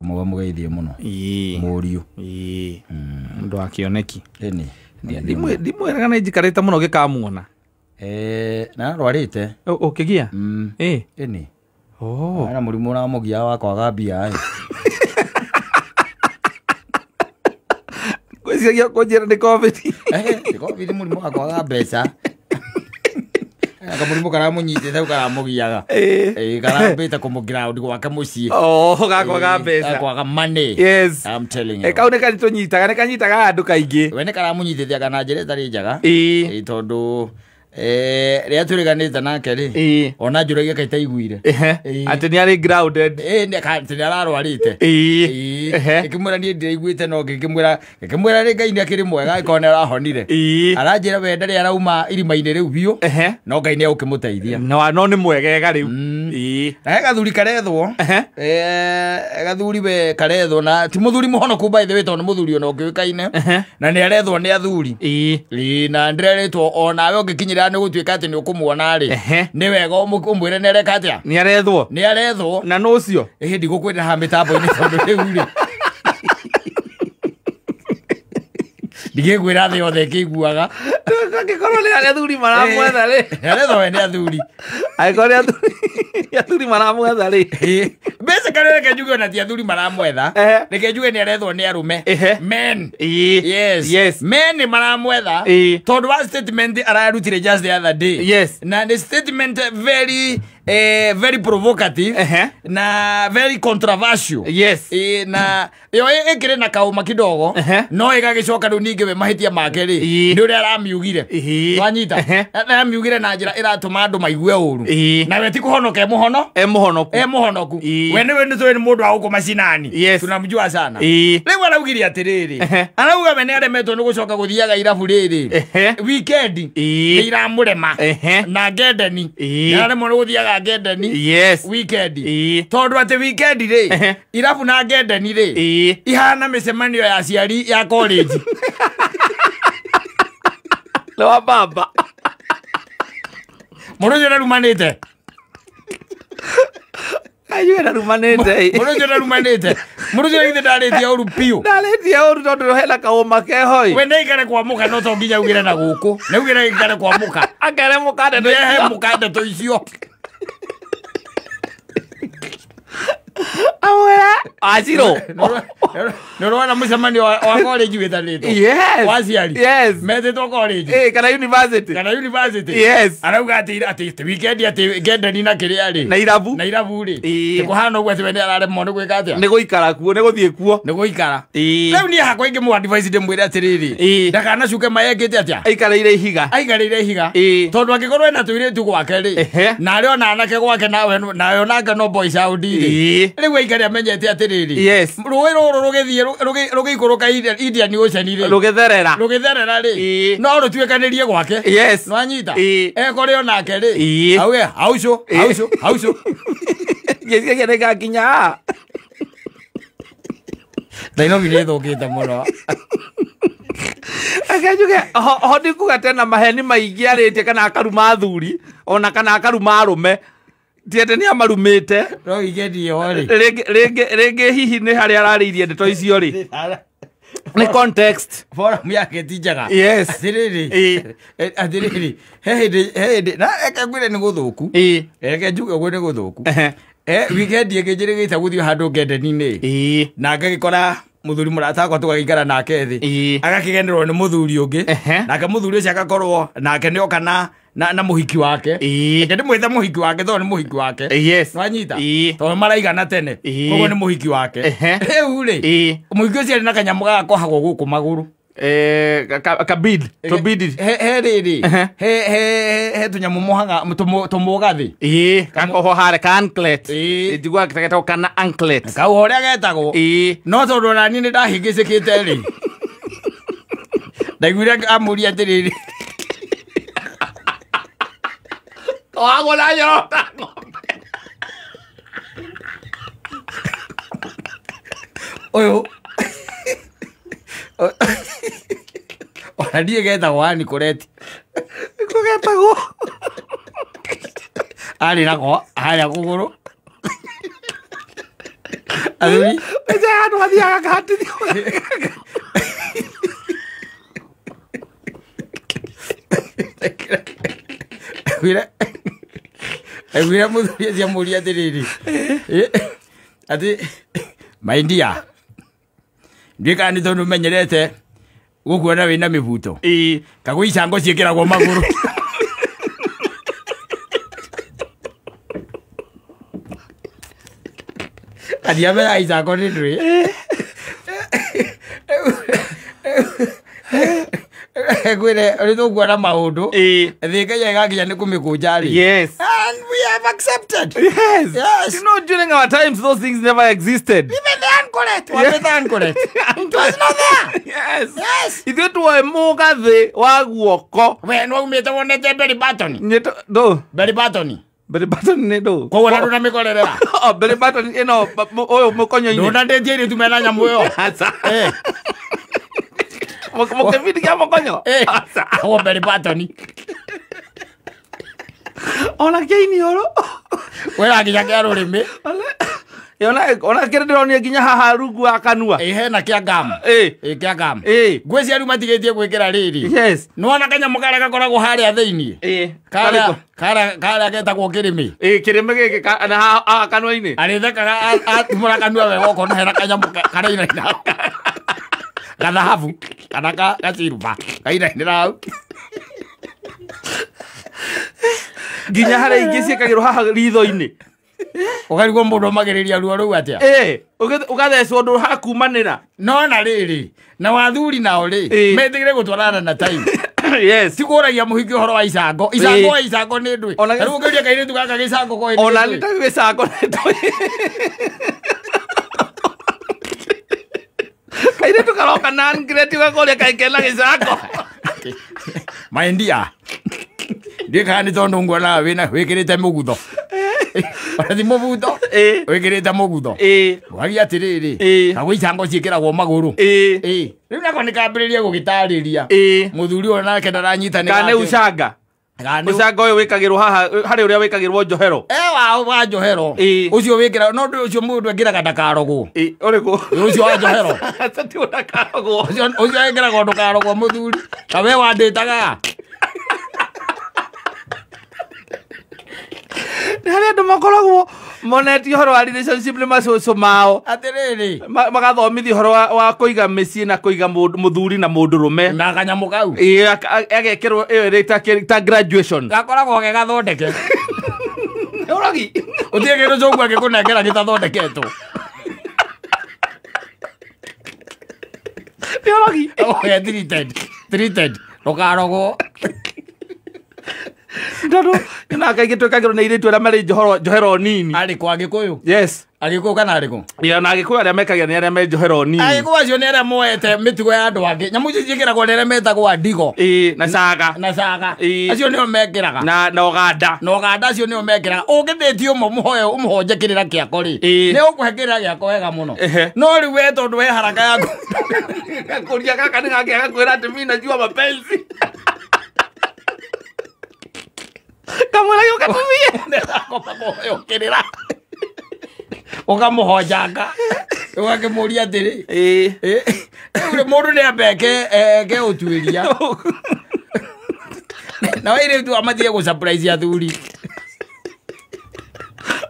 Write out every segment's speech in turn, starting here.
Muga mugeithie muno. Ĩĩ. Mũriũ. Ĩĩ. Mũndũ wa kĩoneki. Ĩni. Ndimwĩraga nĩ njikarĩte mũno gĩkamuona. Na arwarĩte. Ũkĩgia? Ĩĩ. Ĩni. Oh. Ena mũrimũ ũramũgia wa kwaga mbia ĩ. Ngwĩciragia kũnjĩra nĩ COVID. Nĩ COVID, mũrimũ wa kwaga mbeca. Kamũrimũ karamũnyitĩte hau karamũgiaga. Ĩĩ. Ĩĩ, karambĩte kũmũground gwake mũciĩ. Oh, gakwaga mbeca. Gakwaga money. Yes. I'm telling you. Kau nĩ karitũnyitaga, nĩ kanyitaga andũ kaingĩ. We nĩ karamũnyitĩte kana njĩra ĩtarĩ njega. Ĩĩ. Ĩĩ, tondũ rĩrĩa twĩrĩganĩte nake rĩ, Ĩĩ. ona njũragia kaĩ itaiguire. Ehe. Ĩĩ. Atĩ nĩ arĩ grounded. Ĩĩ, atĩ nĩ ararwarĩte. Ĩĩ. Ĩĩ. Ehe. Ngĩkĩmwĩra niĩ ndiraiguĩte, no ngĩkĩmwĩra rĩ Ngai nĩ akĩrĩ mwega angĩkorwo nĩ arahonire. Ĩĩ. Aranjĩra we ndarĩ arauma irima-inĩ rĩu biũ, Ehe. no Ngai nĩ egũkĩmũteithia. No nĩ mwegega rĩu. Ĩĩ. Na he gathuri karethwo. Ehe. Gathuri we karethwo, na ti mũthuri mũhonoku by the way, tondũ nĩ mũthuri ona ũngĩũĩkaine, Ehe. na nĩ arethwo nĩ athuri. Ĩĩ. Ĩĩ, na ndĩrerĩtwo onawe ũngĩkinyĩra nĩ gũtuĩka atĩ nĩ ũkũmuona rĩ, Ehe. nĩ wega ũmwĩre nĩ areka atĩa. Nĩ arethwo. Nĩ arethwo. Na nũ ũcio? Ĩhĩ, ndigũkwĩra haha mĩtambo-inĩ tondũ rĩu rĩ ndigĩkwĩra thĩ yothe ĩkĩiguaga. Angĩkorwo nĩ athuri maramwetha rĩ. Nĩ arethwo we nĩ athuri. Angĩkorwo nĩ athuri maramwetha rĩ. Ĩĩ. Basically reke njuge ona ti athuri maramwetha. Ehe. Reke njuge nĩ arethwo nĩ arũme. Ehe. Men. Ĩĩ. Yes. Yes. Men nĩ maramwetha. Ĩĩ. Tondũ wa statement ararutire just the other day. Yes. Na nĩ statement very very provocative. Ehe. Na very controversial. Yes. Ĩĩ, na ĩyo ĩkĩrĩ na kaũma kidogo, Ehe. no ĩgagĩcoka rĩu ningĩ we mahĩtia make rĩ, Ĩĩ. nĩ ũrĩa aramiugire. Ĩĩ. Wanyita? Ehe. Aramiugire na njĩra ĩratũma andũ maigue ũru. Ĩĩ. Na we ti kũhonoka e mũhono. E mũhonoku. E mũhonoku. Ĩĩ. We nĩwe nĩ tũĩ nĩ mũndũ wa gũkũ macinani. Yes. Tunamjua sana. Ĩĩ. Rĩu araugire atĩrĩrĩ, Ehe. arauga we nĩ aremetwo nĩ gũcoka gũthiaga irabu rĩrĩ, Ehe. weekend Ĩĩ. nĩ iramũrema. Ehe. Na ngendeni. Ĩĩ. Nĩ araremwo nĩ gũthiaga ngendeni Yes. weekend, Ĩĩ. tondũ atĩ weekend rĩ, Ehe. irabu na ngendeni rĩ, Ĩĩ. ihana mĩcemanio ya aciari ya college. Nĩ wa baba. Mũndũ ũcio ndarumanĩte. Aigue ndarumanĩte. Mũndũ ũcio ndarumanĩte, mũndũ ũcio githĩ ndarĩtie ũru biũ? Ndarĩtie ũru tondũ hena kaũma keho ĩ. We nĩaikare kwa mũka, no to nginya augĩre na gũkũ, nĩaugĩre aikare kwa mũka. Akere mũka ndeto Nĩehe icio. mũka ndeto icio. Amwĩre acirũ. Nĩ ũrona mũcemanio wa college wĩtanĩtwo Yes. wa aciari, Yes. metĩtwo college Ĩĩ, kana university. kana university. Yes. Arauga atĩ weekend atĩ ngendeni na kĩrĩa rĩ, Na irabu. na irabu rĩ, Ĩĩ. kũhana ũguo atĩ we nĩ araremwo nĩ gwĩka atĩa? Nĩ gũikara kuo, nĩ gũthiĩ kuo. Nĩ gũikara. Ĩĩ. Rĩu niĩ hakwa ingĩmũ advice ndĩmwĩre atĩrĩrĩ, Ĩĩ. ndakanacuke mayekĩte atĩa. Aikarĩire ihiga. Aikarĩire ihiga. Ĩĩ. Tondũ angĩkorwo ena tũirĩtu gwake rĩ, Ehe. na arĩ ona anake gwake, nawe onake no boy sound rĩ, Ĩĩ. rĩu aikare amenyete atĩrĩrĩ, Yes. rũĩ rũrũ rũgĩthiĩ rũgĩikũrũka Indian Ocean rĩ, Rũgĩtherera. Rũgĩtherera rĩ, Ĩĩ. no rũtuĩkanĩrie gwake. Yes. Nwanyita? Ĩĩ. Ekore onake rĩ, Ĩĩ. auge haucũ, Ĩĩ. haucũ, haucũ. Ngĩciria nĩ ngakinya haha. Nairobi nĩ ĩthũkĩte mũno. Reke njuge ho ndikuga tena maheni maingĩ arĩtie kana akaruma athuri ona kana akaruma arũme, ti atĩ nĩ amarumĩte. No weekend ĩyo rĩ, Rĩngĩ hihi nĩ harĩa ararĩirie ndeto icio rĩ, nĩ context. Forum yake ti njega. Yes. Atĩrĩrĩ, Ĩĩ. Atĩrĩrĩ, he hĩndĩ na reke ngwĩre nĩ gũthũku. Ĩĩ. Reke njuge ũguo nĩ gũthũku. Ehe. Weekend ĩngĩ njĩrĩgĩte gũthiĩ handũ ngendeni-inĩ, Ĩĩ. na ngagĩkora mũthuri mũrata wakwa tũgagĩikara nake thĩ, Ĩĩ. agakĩgenerwo nĩ mũthuri ũngĩ. Ehe. Nake mũthuri ũcio agakorwo nake nĩ oka na mũhiki wake. Ĩĩ. Reke ndĩmwĩte mũhiki wake tondũ nĩ mũhiki wake. Yes. Nwanyita? Ĩĩ. Tondũ maraigana tene. Ĩĩ. Koguo nĩ mũhiki wake. Ehe. Rĩu rĩ, Ĩĩ. mũhiki ũcio arĩ na kanyamũ gaka kohagwo gũkũ magũrũ. Kabid tũbidi. He rĩrĩ, Ehe. he tũnyamũ mohaga tũmũgathĩ. Ĩĩ, gakohwo harĩa ka anklet. Ĩĩ. Njiguaga getagwo kana anklet. Kau ũrĩa getagwo. Ĩĩ. No tondũ ona niĩ nĩ ndahĩngĩcĩkĩte rĩ, ndaiguire amũria atĩrĩrĩ, Kohagwo na nyorota ng'ombe. Ũyũ ona niĩ getagwo anikoreti. Nĩkuo getagwo. Arĩ nako harĩa kũgũrũ. Athuri Ĩja handũ hathiaga kahatithio. Aiguire mũthuri ũcio amũria atĩrĩrĩ, atĩ my dear, ndiũĩ kana nĩ tondũ menyerete gũkuona wĩna mĩbuto Ĩĩ. kagũ icango ciĩkĩragwo magũrũ. Atiamenya icango nĩ ndũĩ. Ngwĩre nĩ tũkuona maũndũ Ĩĩ. thĩ Ngai ĩgakinya nĩ kũmĩkũnja rĩ. Yes. And we have accepted. Yes. Yes. You know, during our times, those things never existed. Even the anchoret. What the anchoret? It was not there. Yes. Yes. Ithuĩ tuoe mũgathĩ wa guoko. We no umĩte wonete belly button. Nyĩto ndũ. Belly button. Belly button nĩ ndũ. Koguo na ndũna mĩkorerera. Oh, belly button ĩno ũyũ mũkonyo-inĩ. Ndũnandĩtie airĩtu mena nyamũ ĩyo. Aca. Eh. Mũkĩbindi kĩa mũkonyo. Eh. Aca. Koguo belly button. Ona kĩa iniũrũ. Wĩra nginya kĩa rũrĩmĩ. Ona kĩrĩa ndĩronire nginya haha rungu wa kanua. Ĩ hena kĩa gum. Ĩ. Ĩ kĩa gum. Ĩ. Ngwĩciria rĩu matigĩtie gwĩkĩra rĩrĩ. Yes. Nĩwona kanyamũ karĩa gakoragwo harĩa thĩiniĩ. Ĩ. Karĩa karĩa getagwo kĩrĩmĩ. Ĩ kĩrĩmĩ gĩkĩ na haha kanua-inĩ. Arĩthekaga atumũra kanua wega ũkona hena kanyamũ karainaina hau. Gathahabu kana gaciruba kainainĩra hau. Nginya harĩa ingĩ ciĩkagĩrwo haha ritho-inĩ. Ũkarigwo mũndũ omagĩrĩria ruo rũu atĩa. Ĩ, ũgathecwo ũndũ hakumanĩra. No na rĩrĩ, na wathuri nao rĩ, metĩkĩre gũtwarana na time. Yes. Ti kũragia mũhiki ũhoro wa icango. Icango wa icango nĩ ndũĩ. Ona Ta rĩu ũngĩũria kairĩtu gaka gĩcango koĩ nĩ Ona ndũĩ. nĩ ta gĩcango nĩ ndũĩ. Kairĩtu karoka na ngireti ũgakoria kaĩ kena gĩcango. My dear, ndiũĩ kana nĩ tondũ nguona wĩna wĩkĩrĩte mũgutho. Ona ti mũbuto. Ĩ. Wĩkĩrĩte mũgutho. Ĩ. Wagia atĩrĩrĩ, Ĩ. kagũ icango ciĩkĩragwo magũrũ. Ĩ. Ĩ. Rĩu nako nĩkambĩrĩria gũgĩtarĩria. Ĩ. Mũthuri ũyũ nake ndaranyita nĩ Kana nĩ gake. ucanga. Kana nĩ Ũcanga ũyũ wĩkagĩrwo haha harĩ ũrĩa wĩkagĩrwo njohero. Wa njohero. Ĩ. Ũcio wĩkĩra no ndũ ũcio mũndũ ekĩraga ndakarogwo. Ĩ, ũrĩkũ? Ũcio wa njohero. Aca ti ũtakarogwo. Ũcio ekĩraga ndũkarogwo mũthuri. Ta we wandĩtaga. Nĩ harĩ andũ makoragwo monetie ũhoro wa relationship nĩ macũcũ mao. Atĩrĩrĩ. Magathomithio ũhoro wa kũiga mĩciĩ na kũiga mũthuri na mũndũrũme. Na kanyamũ kau. Ĩ, agekĩrwo ĩyo ĩrĩ ta graduation. Gakoragwo ge gathondeke. Nĩ ũrogi. Ũtirĩ kĩndũ cũguo angĩkũnengera gĩtathondeketwo. Nĩ ũrogi. Ge treated. Treated. Ndũkarogwo. Tondũ nyonaga kaingĩ twĩkagĩrwo nĩ airĩtu arĩa marĩ njohero nini. Arĩkũ Agĩkũyũ? Yes. Agĩkũyũ kana arĩkũ? Ĩ, ona Agĩkũyũ arĩa mekagĩra nĩ arĩa me njohero nini. Agĩkũyũ acio nĩ arĩa moete mĩtugo ya andũ angĩ. Nyamũ icio ciĩkĩragwo nĩ arĩa metagwo andigo. Ĩ, na caga. Na caga. Ĩ. Acio nĩo mekĩraga. Na ũganda. Na ũganda acio nĩo mekĩraga. Ũngĩthĩtie ũmwe mũhoe ũmũhonje kĩrĩra kĩako rĩ. Ĩ. Nĩ ũkũhe kĩrĩra gĩako wega mũno. Ehe. No rĩu we tondũ we haraka yaku. Gakũria gaka nĩ gake agakwĩra atĩ mimi najua mapenzi. Kamwĩra gĩũka tũthiĩ. Nĩrakoba kũheo kĩrĩra. Ũkamũhonjanga. Ũgakĩmũria atĩrĩ. Ĩ. Rĩu rĩ, mũndũ nĩ ambe eke ũtuĩria. Na airĩtu amatige gũ surprise athuri.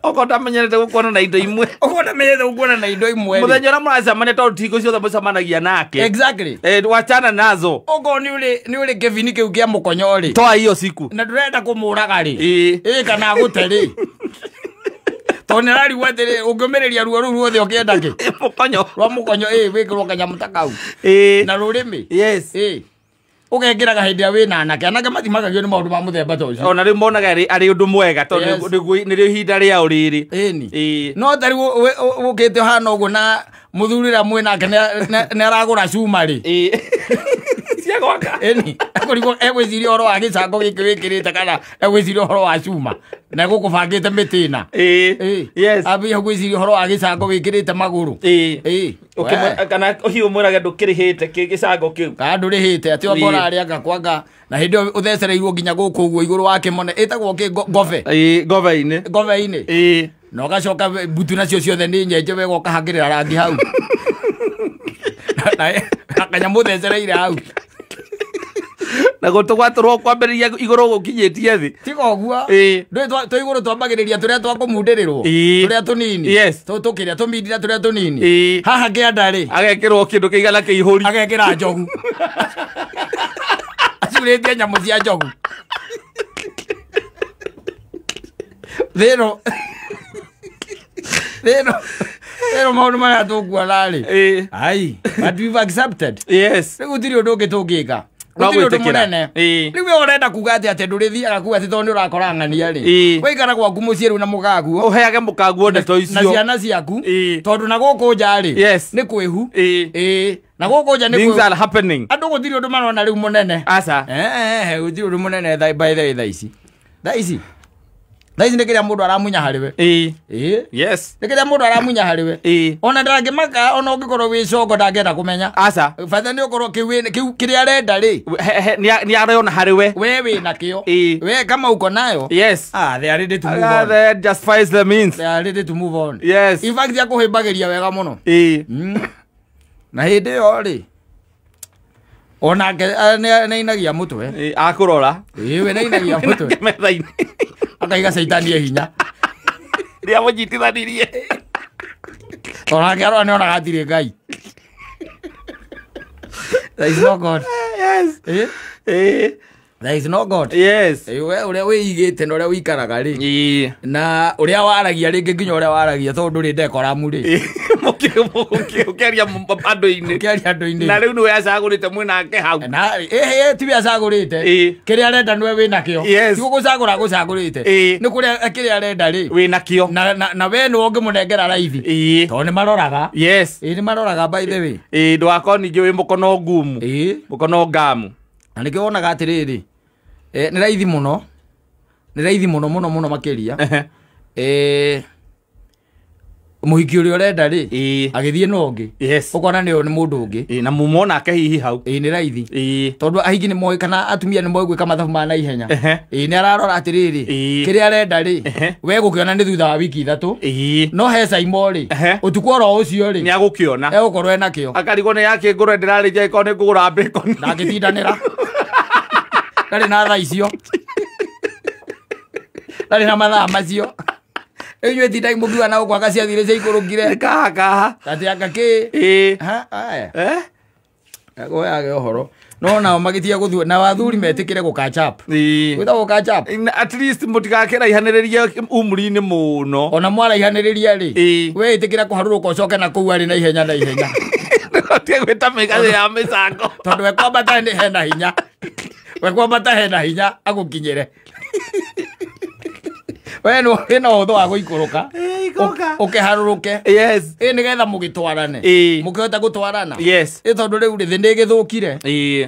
Okorwo ndamenyerete gũkuona na indo imwe. Okorwo ndamenyerete gũkuona na indo imwe rĩ. Mũthenya ũrĩa mũracemania tondũ ti hingo ciothe mũcemanagia nake. Exactly. Wachana nazo. Okorwo nĩ ũrĩ kĩbini kĩu kĩa mũkonyo rĩ. Toa hiyo siku. Na ndũrenda kũmũraga rĩ. Ĩ. Ĩ, kana agũte rĩ. Tondũ nĩ ararigwo atĩrĩ, ũngĩũmĩrĩria ruo rũu ruothe ũkĩenda kĩ? Mũkonyo. Rwa mũkonyo, ĩ, wĩkĩrwo kanyamũ ta kau. Ĩ. Na rũrĩmĩ. Yes. Ĩ. Ũgekĩraga hĩndĩ ĩrĩa wĩna anake. Anake matimakagio nĩ maũndũ ma mũthemba ta ũcio. Ona rĩu monaga arĩ ũndũ mwega tondũ Yes. nĩrĩo ihinda rĩao rĩrĩ. Ĩni. Ĩ. No ta rĩu ũkĩte ũhana ũguo na mũthuri ũrĩa mwĩ nake nĩ aragũra cuma rĩ. Ĩ. Cia gwaka. Ĩni. Ekũrigwo egwĩciria ũhoro wa gĩcango gĩkĩ wĩkĩrĩte kana egwĩciria ũhoro wa cuma. Na egũkũbangĩte mĩtĩ ĩna. Ĩ. Ĩ. Yes. Ambia gwĩciria ũhoro wa gĩcango wĩkĩrĩte magũrũ. Ĩ. Ĩ. Kana hihi ũmwĩrage ndũkĩrĩhĩte gĩcango kĩu. Kana ndũrĩhĩte atĩ Ĩ. anga ũrarĩ anga kwanga na hĩndĩ ĩyo ũthecereirwo nginya gũkũ ũguo igũrũ wa kĩmone ĩtagwo kĩ ngobe. Ĩ, ngobe-inĩ. Ngobe-inĩ. Ĩ. Na ũgacoka mbutu nacio ciothe nĩ nyenje wega ũkahakĩrĩra rangi hau. Na kanyamũ thecereire hau. Na gũtũgwatũrwo kwambĩrĩria igũrũ gũkinyĩtie thĩ. Tiga ũguo. Ndũĩ twĩ igũrũ twambagĩrĩria tũrĩa twa kũmundĩrĩrwo. Tũrĩa tũnini. Tũkĩrĩa tũmindira tũrĩa tũnini. Haha kĩanda rĩ. Agekĩrwo kĩndũ kĩigana kĩihũri. Agekĩra njogu. Acurĩtie nyamũ cia njogu. Thĩno. Thĩno. Thĩno maũndũ marĩa tũkuona rĩ. Ai, but we've accepted. Yes. Rĩu gũtirĩ ũndũ ũngĩ tũngĩka. Rĩu we ũrenda kuga atĩ atĩ ndũrĩthiaga kuga atĩ tondũ nĩ ũrakora ng'ania rĩ. Waikara gwaku mũciĩ rĩu na mũkaguo. Ũheage mũkaguo ndeto icio. Na ciana ciaku. Tondũ na gũkũ nja rĩ. Yes. Nĩ kwĩhu. Na gũkũ nja nĩ kwĩhu. Things are happening. Andũ gũtirĩ ũndũ marona rĩu mũnene. Aca. Gũtirĩ ũndũ mũnene by the way thaa ici. Thaa ici. Thaa ici nĩ kĩrĩa mũndũ aramunya harĩ we. Yes. Nĩ kĩrĩa mũndũ aramunya harĩ we. Ona ndangĩmaka ona ũngĩkorwo wĩ congo ndangĩenda kũmenya. Aca. Bata nĩ ũkorwo kĩu kĩrĩa arenda rĩ. Nĩ arona harĩ we. We wĩ nakĩo. We kama uko nayo. Yes. Ah, they are ready to move on. That justifies the means. They are ready to move on. Yes. In fact, akũhĩmbagĩria wega mũno. Na hĩndĩ ĩyo rĩ. Onake nĩainagia mũtwe. Akũrora. We nĩainagia mũtwe. Metha-inĩ. Akaiga caitani e hinya. Nĩamũnyitithanirie. Onake arora nĩonaga hatirĩ Ngai. There is no God. Yes. There is no God. Yes. We ũrĩa wĩigĩte na ũrĩa wĩikaraga rĩ. Na ũrĩa waragia rĩngĩ nginya ũrĩa waragia tondũ ndũrĩ decorum rĩ. Ũkĩaria andũ-inĩ. Ũkĩaria andũ-inĩ. Na rĩu nĩwe acagũrĩte mwĩnake hau. Na tiwe acagũrĩte. Kĩrĩa arenda nĩwe wĩnakĩo. Yes. Ti gũcagũra gũcagũrĩte. Nĩ kũrĩa kĩrĩa arenda rĩ. Wĩnakĩo. Na we nĩwe ũngĩmũnengera raithi. Tondũ nĩ maroraga. Yes. Nĩ maroraga by the way. Ndũgakorwo ningĩ wĩ mũkono ngumu. Mũkono ngamu. Na nĩkĩo wonaga atĩrĩrĩ. Nĩ raithi mũno. Nĩ raithi mũno mũno mũno makĩria. Mũhiki ũrĩa ũrenda rĩ agĩthiĩ na ũngĩ. Yes. Ũkona nĩ mũndũ ũngĩ. Na mumonake hihi hau. Nĩ raithi. Tondũ ahiki nĩ moĩ kana atumia nĩ moĩ gwĩka mathabu ma naihenya. Nĩ ararora atĩrĩrĩ kĩrĩa arenda rĩ we gũkĩona nĩ thutha wa wiki 3. No he Saimo rĩ ũtukũ oro ũcio rĩ nĩ agũkĩona. Egũkorwo enakĩo. Akarigwo nĩ yakĩ ngũrwe ndĩrarĩnja ĩkorwo nĩ ngũgũra bacon. Ndangĩtindanĩra. Ndarĩ na thaa icio. Ndarĩ na mathaa macio. Rĩu inyuĩ tindai mũkiuga na gũkũ anga ciathire ciaikũrũkire. Kaha kaha. Atĩ anga kĩ. Aya. Goyage ũhoro. No nao magĩtiga gũthuo na athuri metĩkĩre gũ catch up. Gwĩtagwo catch up. At least mũtigakĩraihanĩrĩrie umri-inĩ mũno. Ona mwaraihanĩrĩria rĩ. We ĩtĩkĩra kũharũrũka ũcoke na kũu arĩ na ihenya na ihenya. Ndũgatige gwĩta mĩgathĩ ya mĩcango. Tondũ we kwambata nĩ hena hinya. We kwambata hena hinya agũkinyĩre. We wĩna ũhũthũ wa gũikũrũka. Ũkĩharũrũke. Yes. Nĩgetha mũgĩtwarane. Mũkĩhota gũtwarana. Yes. Tondũ rĩu rĩ thĩ nĩ ĩgĩthũkire.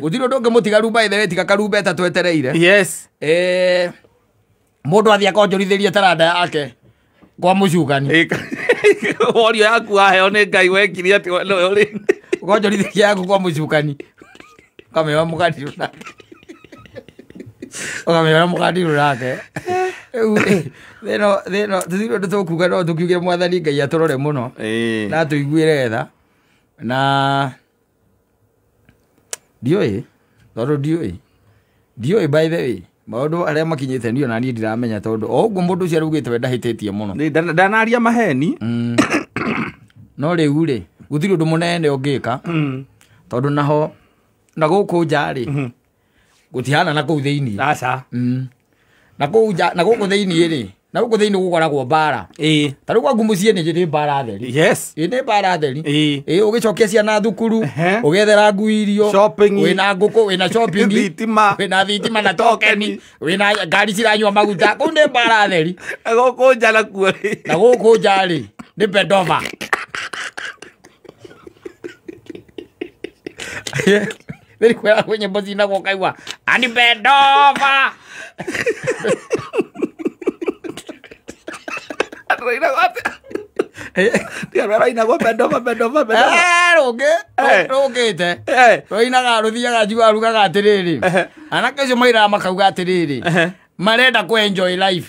Gũtirĩ ũndũ ũngĩ mũtigaru by the way tiga karumbeta twetereire. Yes. Mũndũ athiĩ akonjorithĩrie taranda yake kwa mũcukani. Worio yaku waheo nĩ Ngai wekire atĩ nĩwe ũrĩ. Ũkonjorithĩria yaku kwa mũcukani. Ũkamĩoya mũkandirũ nake. Ũkamĩoya mũkandirũ nake. Rĩu thĩno tũtirĩ ũndũ tũkuga no tũkiuge mwathani Ngai atũrore mũno. Na atũiguĩre tha. Na ndiũĩ tondũ ndiũĩ. Ndiũĩ by the way. Maũndũ arĩa makinyĩte niĩ ona niĩ ndiramenya tondũ o ũguo mũndũ ũcio araugĩte we ndahĩtĩtie mũno. Ndanaria maheni. No rĩu rĩ gũtirĩ ũndũ mũnene ũngĩka. Tondũ naho na gũkũ nja rĩ gũtihana na kũu thĩinĩ. Aca. Na kũu nja na gũkũ thĩinĩ rĩ na gũkũ thĩinĩ gũkoragwo mbara. Ta rĩu gwaku mũciĩ nĩ mbara theri. Yes. Nĩ mbara theri. Ũgĩcokia ciana thukuru, ũgethera ngui irio, wĩna ngũkũ, wĩna shopping, thitima, wĩna thitima na tokeni, wĩna ngari ciranyua maguta. Kũu nĩ mbara theri. Na gũkũ nja nakuo rĩ. Na gũkũ nja rĩ nĩ Bedova. Rĩrĩ kwĩra nyĩmbo cinagwo ũkaigua ani Bedova. Rũinagwo Bedova Bedova Bedova. Rũngĩ rũngĩte. Rũinaga rũthiaga njiguaga rugaga atĩrĩrĩ. Anake acio mairaga makauga atĩrĩrĩ. Marenda ku enjoy life.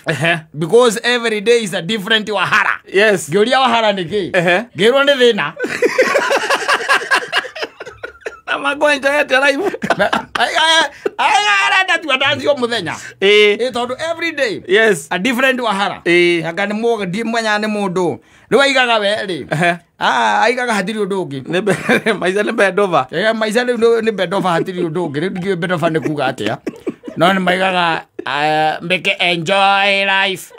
Because every day is a different wahara. Yes. Ngĩũria wahara nĩ kĩ? Ngĩrwo nĩ thĩna. Na makwenjoy atĩa life? Arenda tu adansi o mũthenya. Ĩ tondũ every day. Yes. A different wahara. Anga nĩ mũndũ mwenya nĩ mũndũ. Rĩu aigaga we rĩ. Aigaga hatirĩ ũndũ ũngĩ. Nĩ maica nĩ bendova. Maica rĩu nĩ bendova hatirĩ ũndũ ũngĩ. Rĩu ndingĩũĩ bendova nĩ kuga atĩa. No nĩ maigaga make enjoy life.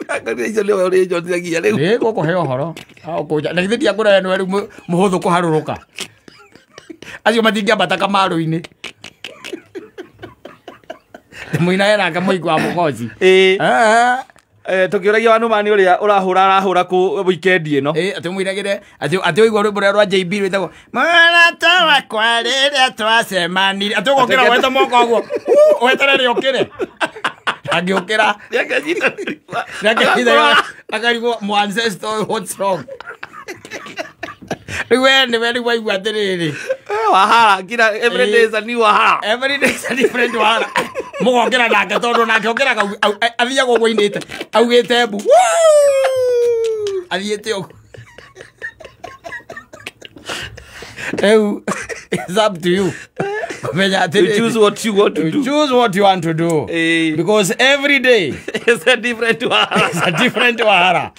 Nĩ gũkũhe ũhoro. Na githĩ ndiakũra nĩwe rĩu mũhũthũ kũharũrũka. Acio matingĩambata kamarũ-inĩ. Mũina nake mũiku wa mũkoci. Tũkĩũragia wa Numani ũrĩa ũrahũra arahũra kũ weekend ĩno. Atĩ mũinagĩre atĩ ũigua rwĩmbo rũrĩa rwa JB rwĩtagwo Mũrata wakwa rĩrĩa twacemanirie. Atĩ ũgokĩra wete moko ũguo. Weterere ũkĩre. Angĩũkĩra. Nĩakĩnyita akarigwo my ancestor what's wrong. Rĩu we nĩwe rĩu waigua atĩrĩrĩ. Wahara ngira every day is a new wahara. Every day is a different wahara. Mũgokĩra nake tondũ nake okĩraga athiaga ũguo ainĩte augĩte mbu athiĩte ũguo. Rĩu it's up to you. Kũmenya atĩrĩrĩ. You choose what you want to do. You choose what you want to do. Because every day is a different wahara. It's a different wahara.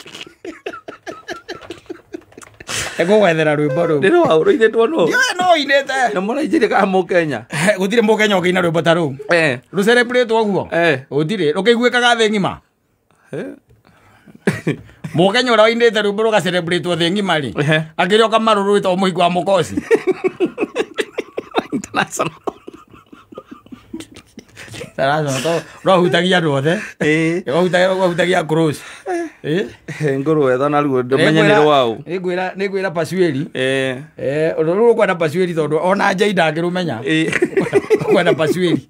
Egũgwethera rwĩmbo rũu. Nĩ rwa rũinĩtwo nũ? Ndiũĩ no ũinĩte. Na mũrainjĩre kana mũkenya? Gũtirĩ mũkenya ũkĩina rwĩmbo ta rũu. Rũcerebũrĩtwo ũguo? Gũtirĩ. Rũkĩiguĩkaga thĩ ng'ima. Mũkenya ũrĩa wainĩte rwĩmbo rũgacerebũrĩtwo thĩ ng'ima rĩ, akĩrĩ o Kamarũ rwĩtagwo mũhiki wa mũkoci. International. International rwahutagia andũ othe. Rwahutagia cross. Ngũrwetha naruo ndũmenye nĩ rwaũ. Nĩngwĩra Pasueli. Rũrũ rũkwenda Pasueli tondũ ona Njai ndangĩrũmenya. Ũkwenda Pasueli.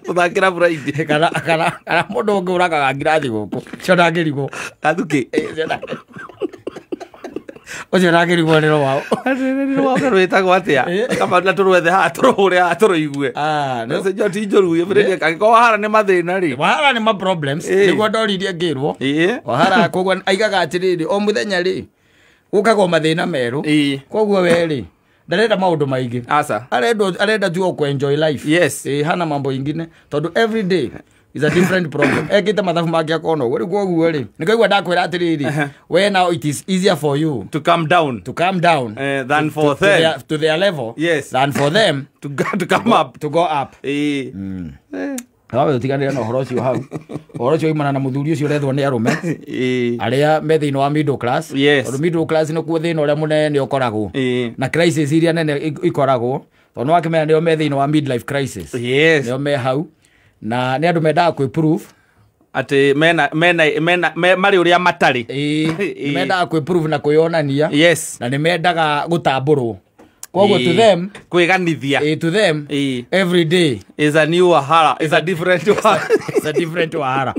Tũthakĩra Friday. Kana mũndũ ũngĩ ũrakaga ngirathi gũkũ. Ũcio ndangĩrigwo. Gathukĩ. Ũcio ndangĩrigwo nĩ rwaũ. Nĩ rwaũ rwĩtagwo atĩa? Kaba na tũrwethe haha tũrũhũre haha tũrũigue. Ũcio ti njũru angĩkorwo wahara nĩ mathĩna rĩ. Wahara nĩ ma problems. Nĩguo ndoririe ngĩrwo. Wahara koguo aigaga atĩrĩrĩ o mũthenya rĩ gũkagwo mathĩna merũ. Koguo we rĩ ndarenda maũndũ maingĩ. Aca. Arenda tu o enjoy life. Yes. Hana mambo ingine tondũ every day is a different problem. Ekĩte mathabu make akona ũguo rĩu koguo rĩ nĩkaigua ndakwĩra atĩrĩrĩ we now it is easier for you to calm down. To calm down than for them to their level. Yes. Than for them to come up. To go up. Nawe ũtiganĩre na ũhoro ũcio hau. Ũhoro ũcio oimana na mũthuri ũcio ũrethwo nĩ arũme arĩa me thĩinĩ wa middle class. Tondũ middle class nĩkuo thĩna ũrĩa mũnene ũkoragwo. Na crisis iria nene ikoragwo. Tondũ nĩwakĩmenya nĩo me thĩinĩ wa midlife crisis. Yes. Nĩo me hau. Na nĩ andũ mendaga kwĩ-prove atĩ mena marĩ ũrĩa matarĩ. Nĩ mendaga kwĩ-prove na kwĩyonania. Yes. Na nĩ mendaga gũtambũrwo. Koguo to them kwĩganithia. To them every day is a new wahara, is a different wahara. It's a different wahara.